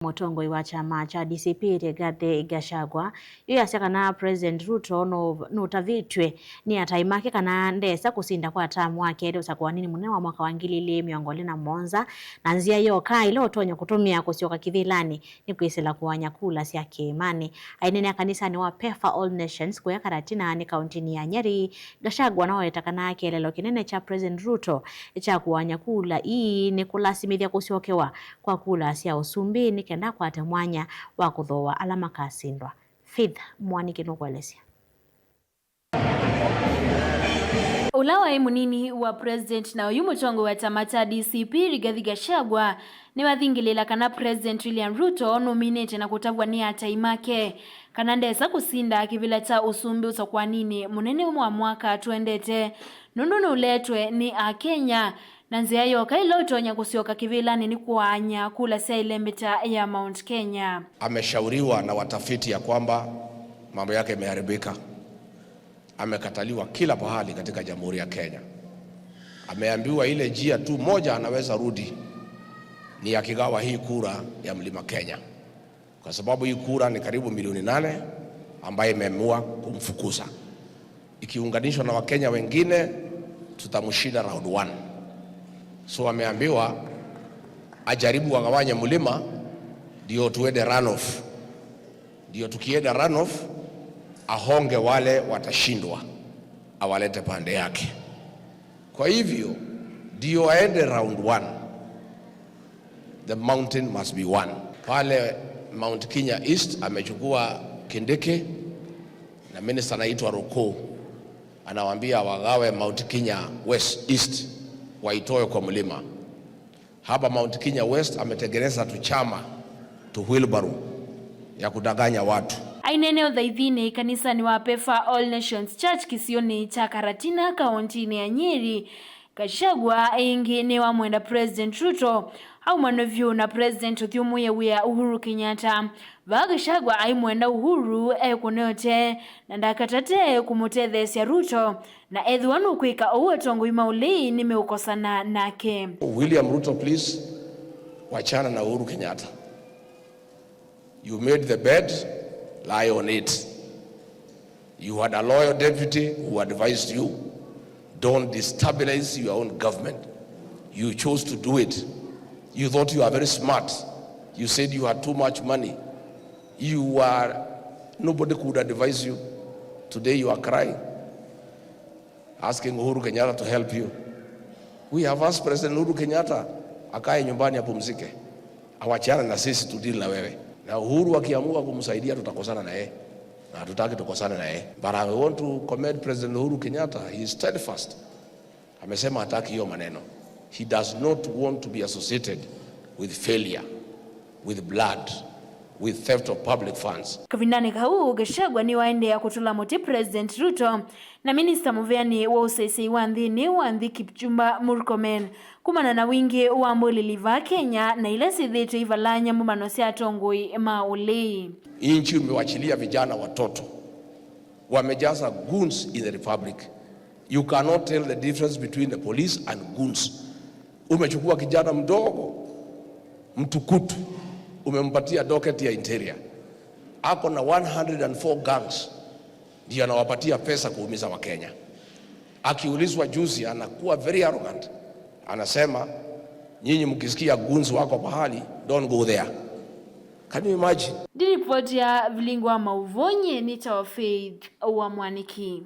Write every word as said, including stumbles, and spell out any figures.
Mũtongoi wa kyama kya D C P Rigathi Gachagua yu yasya kana President Ruto nũ-, nũtavĩtw'e nĩ atai make kana ndesa kũsinda kwa tamu wa kelĩ ũsakũaninĩ mũnene wa mwaka wa ngili ilĩ mĩongo ĩlĩ na mũonza, na nzĩa yoka ĩla ũtonya kũtũmĩa kũsyoka kĩvĩlanĩ nĩ kwĩsĩla kũany'a kula sya kĩĩmanĩ. Aineenea kanisanĩ wa PEFA All Nations kũya Karatina nĩ kauntinĩ ya Nyeri, Gachagua noweta kana kĩeleelo kĩnene kya President Ruto kya kũany'a kula ii nĩ kũlasimĩthya kũsyokewa kwa kula sya ũsumbĩ nĩ kenda akwate mwanya wa kũthooa ala makasindwa. Faith Mwaniki nũkũelesya. Ũla waĩ mũnini wa President na oyu mũtongoi wa kyama kya D C P, Rigathi Gachagua, nĩwathingĩlĩĩla kana President William Ruto nũminĩte na kũtavw'a nĩ atai make kana ndesa kũsinda kĩvĩla kya ũsumbĩ ũsakũaninĩ mũnene wa mwaka twendete, nũndũ nũletwe nĩ Akenya, na nzĩa yoka ĩla ũtonya kũsyoka kĩvĩlanĩ nĩ kũany'a kula sya ĩlembeta ya Mount Kenya. Ameshauriwa na watafiti ya kwamba mambo yake imeharibika. Amekataliwa kila pahali katika Jamhuri ya Kenya. Ameambiwa ile njia tu moja anaweza rudi ni akigawa hii kura ya Mlima Kenya, kwa sababu hii kura ni karibu milioni nane ambaye imeamua kumfukuza. Ikiunganishwa na Wakenya wengine, tutamshinda round one. So ameambiwa ajaribu wagawanye mlima ndio tuende runoff. Ndio tukienda runoff, ahonge wale watashindwa, awalete pande yake. Kwa hivyo, ndio aende round one, the mountain must be won. Pale Mount Kenya East amechukua Kindiki na minister anaitwa Roko, anawaambia wagawe Mount Kenya West, East, waitoe kwa mlima. Hapa Mount Kenya West ametengeneza tuchama tu wheelbarrow ya kudanganya watu. Aineenea ũthaithinĩ kanisanĩ wa PEFA All Nations Church kĩsionĩ kya Karatina, kauntinĩ ya Nyeri, Gachagua ĩngĩ nĩwamwenda President Ruto aumane vyũ na President ũthyũmũĩe wĩa Uhuru Kenyatta. Vaa Gachagua aimwenda Uhuru ekũneote na ndakatate kũmũtetheesya Ruto. Na ethĩwa nũkwĩka ũu, atongoi ma ũlei nĩmeũkosana nake. William Ruto, please, wachana na Uhuru Kenyatta. You made the bed, lie on it. You had a loyal deputy who advised you, "Don't destabilize your own government." You chose to do it. You thought you are very smart. You said you had too much money. You were, nobody could advise you. Today you are crying, asking Uhuru Kenyatta to help you. We have asked President Uhuru Kenyatta akae nyumbani apumzike, awachane na sisi, tu deal na wewe. Na Uhuru akiamua kumsaidia, tutakosana na yeye, na hatutaki tukosane na yeye. But I want to commend President Uhuru Kenyatta, he is steadfast. Amesema hataki hiyo maneno. He does not want to be associated with failure, with blood, with theft of public funds. Kavindanĩ kau, Gachagua nĩwaendeea kũtũla mũtĩ President Ruto na minista mũveanĩ wa ũseseĩ wa nthĩnĩ wa nthĩ Kipchumba Murkomen kumana na wingĩ wa mbũlĩli vaa Kenya na ila syĩthĩĩtwe ivalany'a mbũmbano sya atongoi ma ũlei. Hii nchi umewachilia vijana watoto, wamejaza goons in the republic. You cannot tell the difference between the police and goons. Umechukua kijana mdogo, mtukutu, umempatia docket ya interior. Ako na one hundred and four gangs, ndio anawapatia pesa kuumiza Wakenya. Akiulizwa juzi, anakuwa very arrogant. Anasema, "Nyinyi mkisikia goons wako pahali, don't go there." Can you imagine? Ndi ripoti ya Vilingi wa Mauvoo, nyie nĩtawa Faith wa Mwaniki.